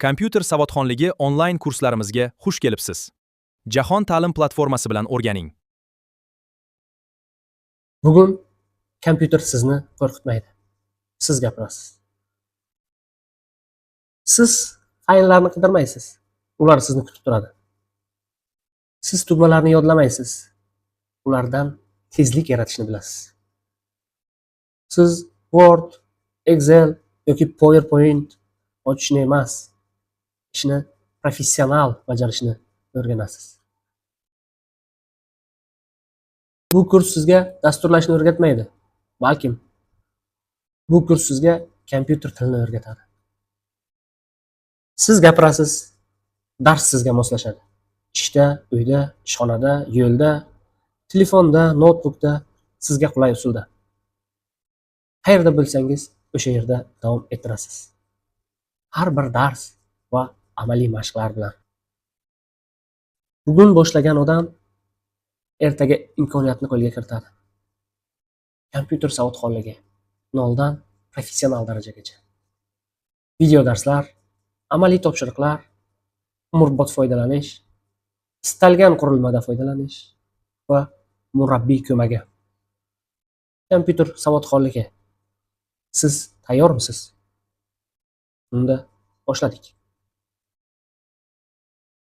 Kompyuter savodxonligi onlayn kurslarimizga xush kelibsiz. Jahon ta'lim platformasi bilan o'rganing. Bugun kompyuter sizni qo'rqitmaydi. Siz gapirasiz. Siz fayllarni qidirmaysiz. Ular sizni kutib turadi. Siz tugmalarni yodlamaysiz. Ulardan tezlik yaratishni bilasiz. Siz Word, Excel yoki PowerPoint ochishni emas, ishni professional bajarishni o'rganasiz. Bu kurs sizga dasturlashni o'rgatmaydi, balkim bu kurs sizga kompyuter tilini o'rgatadi. Siz gapirasiz, dars sizga moslashadi. Ishda, uyda, ishxonada, yo'lda, telefonda, noutbukda, sizga qulay usulda. Qayerda bo'lsangiz, o'sha yerda davom ettirasiz. Har bir dars va amaliy mashqlar bilan. Bugun boshlagan odam ertaga imkoniyatni qo'lga kiritadi. Kompyuter savodxonligi noldan professional darajagacha. Video darslar, amaliy topshiriqlar, umrbod foydalanish, istalgan qurilmada foydalanish va murabbiy ko'magi. Kompyuter savodxonligi. Siz tayyormisiz? Unda boshladik.